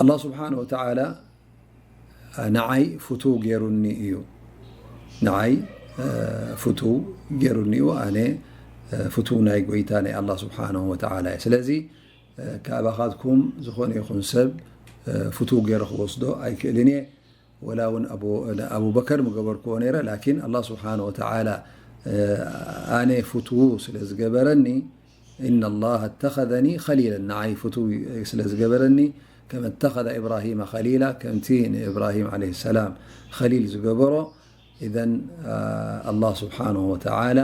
ኣላህ ስብሓነ ወተዓላ፣ እ፣ ንዓይ ፍቱው ገይሩኒ እዩ። ንዓይ፣ እ፣ ፍቱው ገይሩኒ እዩ። ኣነ፣ እ፣ ፍቱው ናይ ጎይታ ናይ ኣላህ ስብሓነሁ ወተዓላ እየ። ስለዚ፣ እ፣ ካባኻትኩም ዝኾነ ይኹን ሰብ፣ እ፣ ፍቱው ገይረ ክወስዶ ኣይክእልን እየ። ወላ እውን ኣቡ-፣ ኣቡበከር ምገበርክዎ ነይረ፣ ላኪን ኣላህ ስብሓነ ወተዓላ፣ እ፣ ኣነ ፍትዉ ስለ ዝገበረኒ፣ إن الله اتخذني خليلا፣ ንዓይ ፍትው ስለ ዝገበረኒ፣ كما اتخذ إبراهيم خليلا، ከምቲ ንእብራሂም ዓለይሂ ሰላም ኸሊል ዝገበሮ፣ ኢዘን፣ እ፣ ኣላህ ስብሓነሁ ወተዓላ፣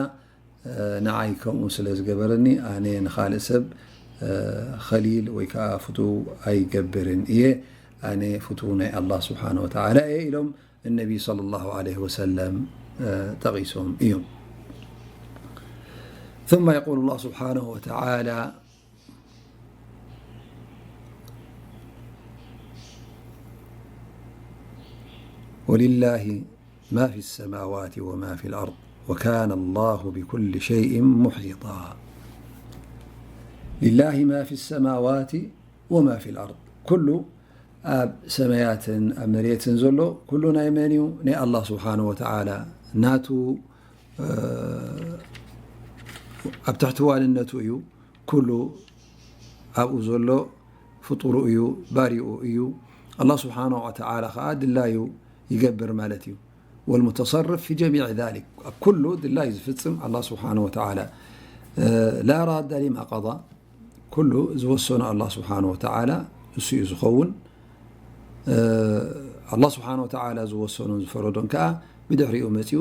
እ፣ ንዓይ ከምኡ ስለ ዝገበረኒ፣ ኣነ ንኻልእ ሰብ፣ እ፣ ኸሊል ወይ ከዓ ፍቱው ኣይገብርን እየ። ኣነ ፍቱው ናይ ኣላህ ስብሓነሁ ወተዓላ እየ ኢሎም النبي صلى الله عليه وسلم ጠቒሶም እዮም። ثم يقول الله سبحانه وتعالى: ولله ما في السماوات وما في الأرض وكان الله بكل شيء محيطا. لله ما في السماوات وما في الأرض، ኩሉ ኣብ ሰማያትን ኣብ መሬትን ዘሎ ኩሉ ናይ መን እዩ? ናይ ኣላህ ስብሓን ወተዓላ ናቱ፣ ኣብ ትሕቲ ዋንነቱ እዩ። ኩሉ ኣብኡ ዘሎ ፍጡሩ እዩ፣ ባሪኡ እዩ። ኣላህ ስብሓን ወተዓላ ከዓ ድላዩ ይገብር ማለት እዩ። والمتصرف في جميع ذلك، ኣብ ኩሉ ድላዩ ዝፍፅም ኣላህ ስብሓን ወተዓላ لا راد لما قضى። ኩሉ ዝወሰኖ ኣላህ ስብሓን ወተዓላ እሱ እዩ ዝኸውን። ኣላህ ስብሓን ወተዓላ ዝወሰኖን ዝፈረዶን ከዓ ብድሕሪኡ መፂኡ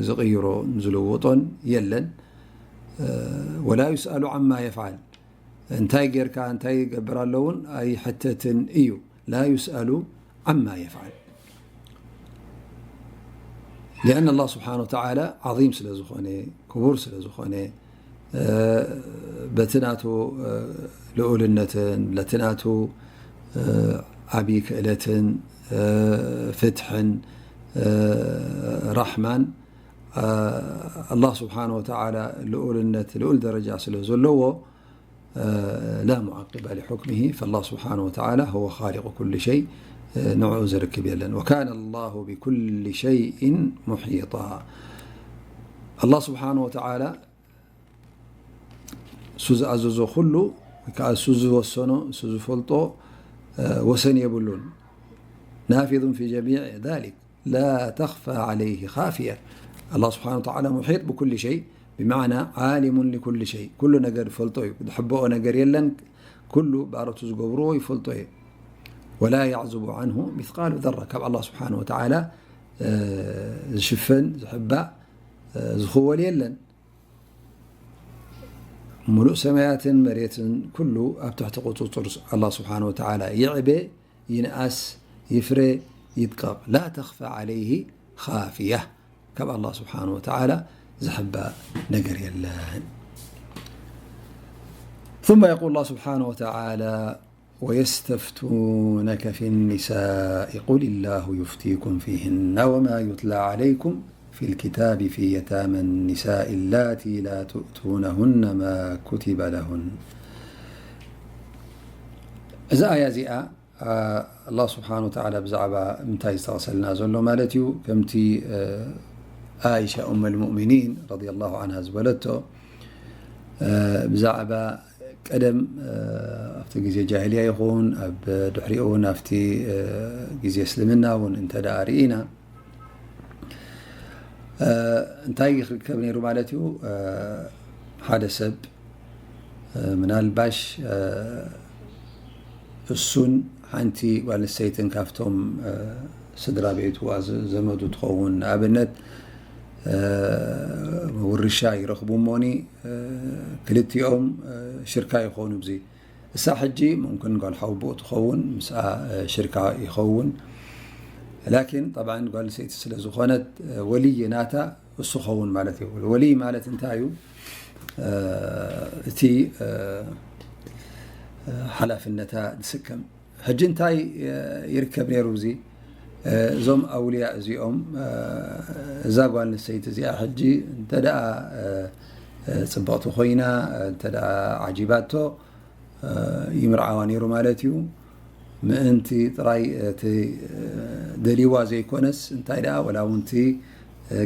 ዝቕይሮን ዝልውጦን የለን። ولا يسأل عما يفعل، እንታይ ጌርካ እንታይ ይገብር ኣሎ እውን ኣይሕተትን እዩ። لا يسأل عما يفعل، لأن الله سبحانه وتعالى عظيم ስለ ዝኾነ፣ ክቡር ስለ ዝኾነ፣ በቲ ናቱ ልኡልነትን በቲ ናቱ ዓብዪ ክእለትን ፍትሕን ራሕማን ኣላህ ስብሓን ወተዓላ ልኡልነት ልኡል ደረጃ ስለ ዘለዎ لا معقب لحكمه، فالله سبحانه وتعالى هو خالق كل شيء، ንዕኡ ዝርክብ የለን። وكان الله بكل شيء محيطا። ኣላህ ስብሓን ወተዓላ እሱ ዝኣዘዞ ኩሉ ወይ ከዓ እሱ ዝወሰኖ እሱ ዝፈልጦ ወሰን የብሉን። نافذ في جميع ذلك لا تخفى عليه خافية. ኣላህ ስብሓን ወተዓላ ሙሒጥ ብኩሉ ሸይ ብማዕና ዓሊሙን ሊኩሉ ሸይ፣ ኩሉ ነገር ዝፈልጦ እዩ። ዝሕበኦ ነገር የለን። ኩሉ ባሮቱ ዝገብርዎ ይፈልጦ እዩ። ولا يعزب عنه مثقال ذرة، ካብ ኣላህ ስብሓን ወተዓላ ዝሽፈን ዝሕባእ ዝኽወል የለን። ሙሉእ ሰማያትን መሬትን ኩሉ ኣብ ትሕቲ ቁፅፅር ኣላህ ስብሓን ወተዓላ ይዕበ ይንኣስ፣ ይፍረ፣ ይድቀቕ። لا تخفى عليه خافية، ካብ ኣላህ ስብሓን ወተዓላ ዝሕባእ ነገር የለን። ثم يقول الله سبحانه وتعالى: ويستفتونك في النساء قل الله يفتيكم فيهن وما يتلى عليكم في الكتاب في يتامى النساء اللاتي لا تؤتونهن ما كتب لهن. እዛ ኣያ እዚኣ ኣላህ ስብሓን ወተዓላ ብዛዕባ እንታይ ዝጠቕሰልና ዘሎ ማለት እዩ? ከምቲ ኣይሻ ኡመል ሙእሚኒን ረዲየላሁ ዓንሃ ዝበለቶ ብዛዕባ ቀደም ኣብቲ ግዜ ጃሂልያ ይኹን ኣብ ድሕሪኡ እውን ኣብቲ ግዜ እስልምና እውን እንተ ደኣ ርኢና እንታይ ይርከብ ነይሩ ማለት እዩ? ሓደ ሰብ ምናልባሽ እሱን ሓንቲ ጓል ኣንስተይትን ካብቶም ስድራ ቤቱ ዘመዱ ትኸውን፣ ንኣብነት ውርሻ ይረኽቡ እሞኒ ክልቲኦም ሽርካ ይኾኑ። ብዚ እሳ ሕጂ ሙምክን ጓል ሓውቦኡ ትኸውን፣ ምስኣ ሽርካ ይኸውን። ላኪን ጠብዓን ጓል ኣንስተይቲ ስለ ዝኾነት ወልይ ናታ እሱ ኸውን ማለት እዩ። ወልይ ማለት እንታይ እዩ? እቲ ሓላፍነታ ዝስከም። ሕጂ እንታይ ይርከብ ነይሩ? እዚ እዞም ኣውልያ እዚኦም እዛ ጓል ኣንስተይቲ እዚኣ ሕጂ እንተ ደኣ ፅብቕቲ ኮይና እንተ ደኣ ዓጂባቶ ይምርዓዋ ነይሩ ማለት እዩ። ምእንቲ ጥራይ እቲ ደልይዋ ዘይኮነስ እንታይ ደኣ ወላ እውን እቲ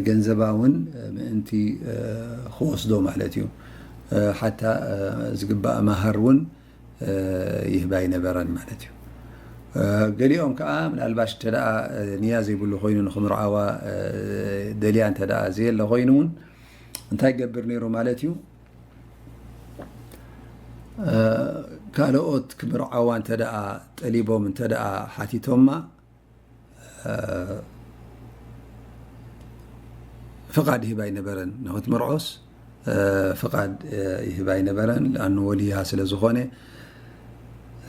ገንዘባ እውን ምእንቲ ክወስዶ ማለት እዩ። ሓታ ዝግባእ ማሃር እውን ይህባ ኣይነበረን ማለት እዩ። ገሊኦም ከዓ ምናልባሽ እንተ ደኣ ንያ ዘይብሉ ኮይኑ ንክምርዓዋ ደልያ እንተ ደኣ ዘየለ ኮይኑ እውን እንታይ ይገብር ነይሩ ማለት እዩ? ካልኦት ክምርዓዋ እንተ ደኣ ጠሊቦም እንተ ደኣ ሓቲቶማ ፍቓድ ይህብ ኣይነበረን። ንክትምርዖስ ፍቓድ ይህብ ኣይነበረን። ለኣኑ ወልያ ስለ ዝኾነ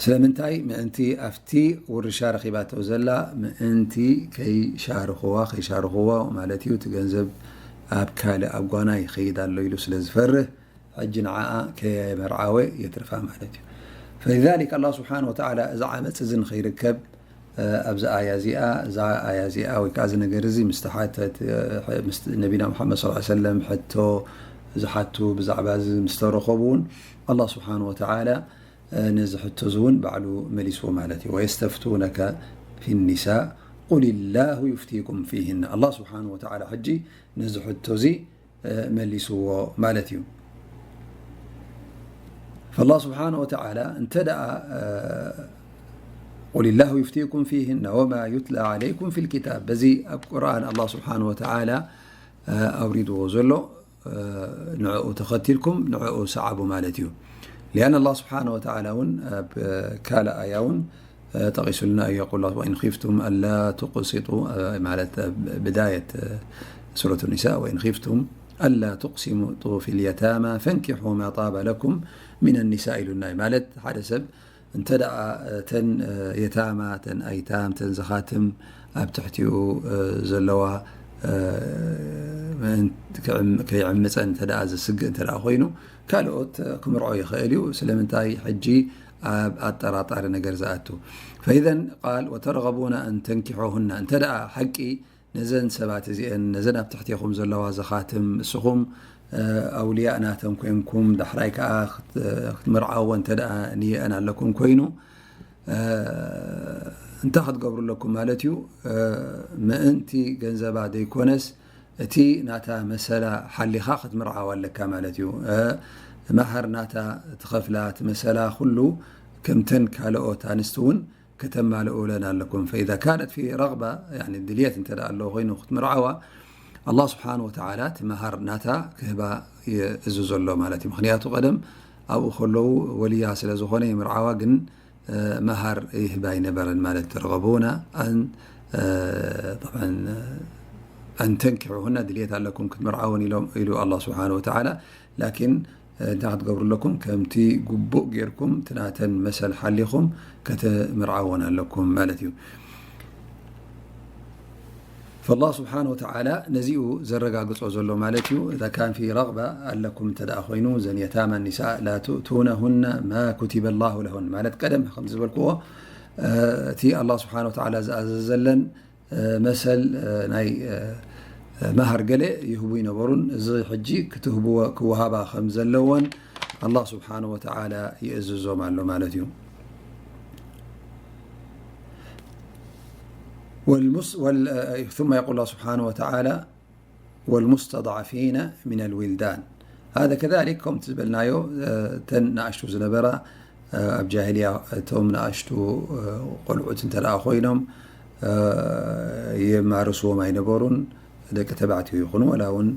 ስለምንታይ? ምእንቲ ኣብቲ ውርሻ ረኺባቶ ዘላ ምእንቲ ከይሻርኽዋ፣ ከይሻርኽዎ ማለት እዩ። እቲ ገንዘብ ኣብ ካልእ ኣብ ጓና ይኸይድ ኣሎ ኢሉ ስለ ዝፈርህ፣ ሕጂ ንዓኣ ከየመርዓወ የትርፋ ማለት እዩ። فلذلك الله سبحانه وتعالى እዚ ዓመፅ እዚ ንኸይርከብ፣ እ፣ ኣብዚ ኣያ እዚኣ፣ እዛ ኣያ እዚኣ ወይ ከዓ እዚ ነገር እዚ ምስ ተሓተት፣ እ፣ ምስ ነቢና ሙሓመድ ሰለላሁ ዐለይሂ ወሰለም ሕቶ ዝሓቱ ብዛዕባ እዚ ምስ ተረኸቡ እውን፣ ኣላህ ስብሓነ ወተዓላ፣ እ፣ ነዚ ሕቶ እዚ እውን ባዕሉ መሊስዎ ማለት እዩ። ويستفتونك في النساء قل الله يفتيكم فيهن። ኣላህ ስብሓነ ወተዓላ ሕጂ ነዚ ሕቶ እዚ፣ እ፣ መሊስዎ ማለት እዩ። فالله سبحانه وتعالى እንተ ደኣ፣ እ፣ قل الله يفتيكم فيهن وما يتلى عليكم في الكتاب፣ በዚ ኣብ ቁርኣን ኣላህ ስብሓነ ወተዓላ፣ እ፣ ኣውሪድዎ ዘሎ፣ እ፣ ንዕኡ ተኸቲልኩም ንዕኡ ሰዓቡ ማለት እዩ። لأن الله سبحانه وتعالى እውን ኣብ፣ እ፣ ካልእ ኣያ እውን፣ እ፣ ጠቒሱልና እዩ። يقول الله: وإن خفتم ألا تقسطوا፣ እ፣ ማለት ኣብ ብዳየት፣ እ፣ ሱረቱ ኒሳ፣ وإن خفتم ألا تقسطوا في اليتامى فانكحوا ما طاب لكم من النساء ኢሉና እዩ። ማለት ሓደ ሰብ እንተ ደኣ እተን፣ እ፣ የታማ፣ እተን ኣይታም፣ እተን ዘኻትም ኣብ ትሕቲኡ፣ እ፣ ዘለዋ፣ እ፣ ምእን-፣ ክዕም-፣ ከይዕምፀን እንተ ደኣ ዘስግእ እንተ ደኣ ኮይኑ፣ ካልኦት ክምርዖ ይኽእል እዩ። ስለምንታይ? ሕጂ ኣብ ኣጠራጣሪ ነገር ዝኣቱ። فإذا قال: وترغبون أن تنكحوهن፣ እንተ ደኣ ሓቂ ነዘን ሰባት እዚአን፣ ነዘን ኣብ ትሕቴኹም ዘለዋ ዘኻትም፣ እስኹም፣ እ፣ ኣውልያእ ናተን ኮንኩም፣ ዳሕራይ ከኣ ክት-፣ ክትምርዓዎ እንተ ደኣ ንየአን ኣለኩም ኮይኑ፣ እ፣ እንታይ ክትገብሩ ኣለኩም ማለት እዩ? እ፣ ምእንቲ ገንዘባ ዘይኮነስ፣ እቲ ናታ መሰላ ሓሊኻ ክትምርዓዋ ኣለካ ማለት እዩ። እ፣ ማህር ናታ ትኸፍላ፣ እቲ መሰላ ኩሉ ከምተን ካልኦት ኣንስቲ እውን ከተማልኡለን ኣለኩም። فإذا كانت في رغبة، يعني ድልየት እንተ ደኣ ኣለዎ ኮይኑ ክትምርዓዋ፣ ኣላህ ስብሓነ ወተዓላ እቲ መሃር ናታ ክህባ ይእዝዞ ኣሎ ማለት እዩ። ምኽንያቱ ቀደም ኣብኡ ከለዉ ወልያ ስለ ዝኾነ ይምርዓዋ፣ ግን፣ እ፣ መሃር ይህባ ኣይነበረን ማለት። ترغبون أن، እ፣ طبعا، እ፣ أن تنكحوهن ድልየት ኣለኩም ክትምርዓወን ኢሎም ኢሉ ኣላህ ስብሓነ ወተዓላ። ላኪን እንታይ ክትገብሩ ኣለኩም? ከምቲ ግቡእ ጌርኩም እቲ ናተን መሰል ሓሊኹም ከተምርዓወን ኣለኩም ማለት እዩ። فالله سبحانه وتعالى ነዚኡ ዘረጋግጾ ዘሎ ማለት እዩ። إذا كان في رغبة ኣለኩም እንተ ደኣ ኮይኑ፣ ዘን የታማ ኒሳእ لا تؤتونهن ما كتب الله لهن ማለት ቀደም ከም ዝበልክዎ፣ እ፣ እቲ ኣላህ ስብሓነ ወተዓላ ዝኣዘዘለን እ፣ መሰል፣ እ፣ ናይ፣ እ፣ እ፣ መሃር ገለ ይህቡ ይነበሩን፣ እዚ ሕጂ ክትህብዎ፣ ክወሃባ ከም ዘለወን ኣላህ ስብሓነ ወተዓላ ይእዝዞም ኣሎ ማለት እዩ። والمس-، وال-، እ፣ ثم يقول الله سبحانه وتعالى: والمستضعفين من الولدان. هذا كذلك ከምቲ ዝበልናዮ፣ እ፣ እተን ንኣሽቱ ዝነበራ፣ እ፣ ኣብ ጃሂልያ እቶም ንኣሽቱ፣ እ፣ ቆልዑት እንተ ደኣ ኮይኖም፣ እ፣ የማርስዎም ኣይነበሩን። ደቂ ተባዕትዮ ይኹኑ፣ ወላ እውን፣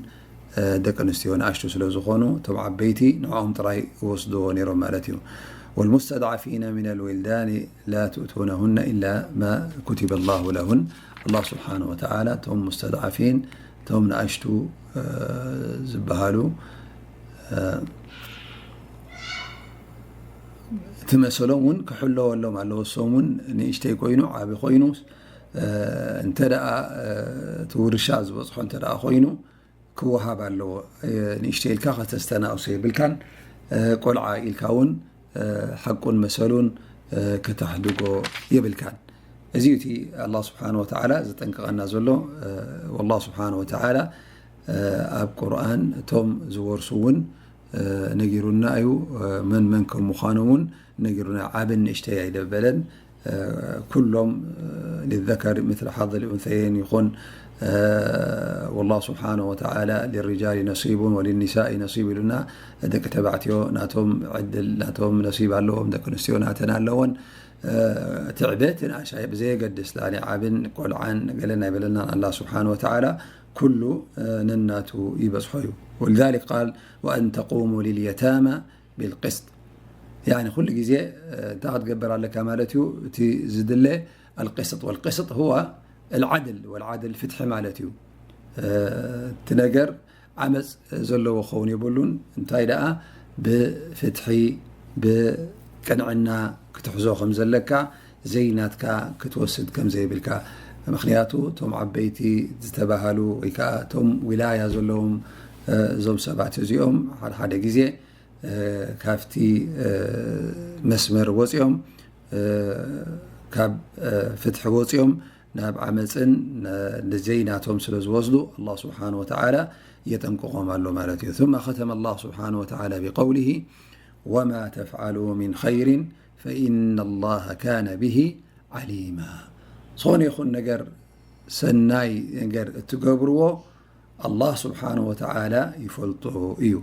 እ፣ ደቂ ኣንስትዮ ንኣሽቱ ስለ ዝኾኑ፣ እቶም ዓበይቲ ንዕኦም ጥራይ ይወስድዎ ነይሮም ማለት እዩ። والمستضعفين من الولدان لا تؤتونهن إلا ما كتب الله لهن. ኣላህ ስብሓነ ወተዓላ እቶም ሙስተድዓፊን፣ እቶም ንኣሽቱ፣ እ፣ ዝበሃሉ፣ እ፣ እቲ መሰሎም እውን ክሕለወሎም ኣለዎ። እሶም እውን ንእሽተይ ኮይኑ፣ ዓቢ ኮይኑ፣ እ፣ እንተ ደኣ፣ እ፣ እቲ ውርሻ ዝበጽሖ እንተ ደኣ ኮይኑ፣ ክወሃብ ኣለዎ። እ፣ ንእሽተይ ኢልካ ከተስተናእሶ የብልካን። እ፣ ቆልዓ ኢልካ እውን፣ እ፣ ሓቁን መሰሉን፣ እ፣ ከተሕድጎ የብልካን። እዚ እዩ እቲ ኣላህ ስብሓነ ወተዓላ ዘጠንቅቐና ዘሎ። እ፣ ወላህ ስብሓነ ወተዓላ፣ እ፣ ኣብ ቁርኣን እቶም ዝወርሱ እውን፣ እ፣ ነጊሩና እዩ። እ፣ መን መን ከም ምዃኖም እውን ነጊሩና። ዓብን ንእሽተይ ኣይደበለን። እ፣ ኩሎም፣ እ፣ للذكر مثل حظ الأنثيين ይኹን፣ እ፣ والله سبحانه وتعالى للرجال نصيب وللنساء نصيب ኢሉና። ደቂ ተባዕትዮ ናቶም ዕድል፣ ናቶም ነሲብ ኣለዎም፣ ደቂ ኣንስትዮ ናተን ኣለወን። እ፣ ትዕበትን ኣሻይ ብዘየገድስ፣ ላኒ ዓብን ቆልዓን ገለን ኣይበለናን። ኣላህ ስብሓነ ወተዓላ ኩሉ፣ እ፣ ነናቱ ይበጽሖ እዩ። ولذلك قال: وأن تقوموا لليتامى بالقسط. ያኒ ኩሉ ግዜ፣ እ፣ እንታይ ክትገብር ኣለካ ማለት እዩ? እቲ ዝድለ القسط، والقسط هو العدل، والعدل ፍትሒ ማለት እዩ። እ፣ እቲ ነገር ዓመፅ ዘለዎ ክኸውን የብሉን። እንታይ ደኣ ብፍትሒ፣ ብ-፣ ቅንዕና ክትሕዞ ከም ዘለካ፣ ዘይናትካ ክትወስድ ከም ዘይብልካ። ምኽንያቱ እቶም ዓበይቲ ዝተባሃሉ ወይ ከዓ እቶም ዊላያ ዘለዎም እዞም ሰባት እዚኦም ሓደ ሓደ ግዜ ካብቲ መስመር ወፂኦም፣ ካብ ፍትሒ ወፂኦም ናብ ዓመፅን ንዘይናቶም ስለ ዝወስዱ ኣላህ ስብሓን ወተዓላ የጠንቅቖም ኣሎ ማለት እዩ። ثم ختم الله سبحانه وتعالى بقوله وما تفعلوا من خير فإن الله كان به عليما። ዝኾነ ይኹን ነገር ሰናይ ነገር እትገብርዎ ኣላህ ስብሓን ወተዓላ ይፈልጦ እዩ።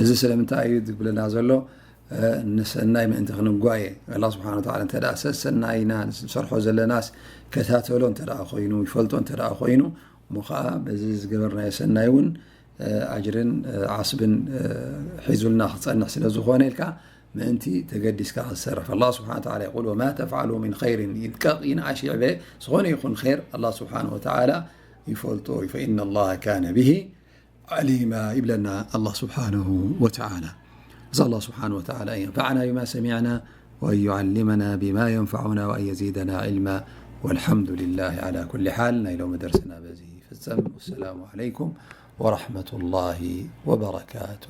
እዚ ስለምንታይ እዩ ዝብለና ዘሎ? ንሰናይ ምእንቲ ክንጓየ ኣላህ ስብሓን ወተዓላ እንተ ደኣ ሰሰናይና ንሰርሖ ዘለናስ ከታተሎ እንተ ደኣ ኮይኑ ይፈልጦ እንተ ደኣ ኮይኑ እሞ ከዓ በዚ ዝገበርናዮ ሰናይ እውን ኣጅርን ዓስብን ሒዙልና ክፀንሕ ስለ ዝኾነ ኢልካ ምእንቲ ተገዲስካ ክትሰርሕ። ኣላህ ስብሓን ወተዓላ የቁል ወማ ተፍዓሉ ሚን ኸይሪን ይድቀቕ ይንኣሽ ይዕበ ዝኾነ ይኹን ኸይር ኣላህ ስብሓን ወተዓላ ይፈልጦ እዩ። ፈኢነ ላሃ ካነ ብሂ ዓሊማ ይብለና ኣላህ ስብሓነሁ ወተዓላ። ነስኣል ኣላህ ስብሓነሁ ወተዓላ ኣን የንፈዓና ቢማ ሰሚዕና ወኣን ዩዓሊመና ቢማ የንፈዑና ወኣን የዚደና ዒልማ። ወልሓምዱ ሊላሂ ዓላ ኩሊ ሓል። ናይ ሎሚ ደርስና በዚ ይፍጸም። ወሰላሙ ዓለይኩም ወረሕመቱላሂ ወበረካቱ።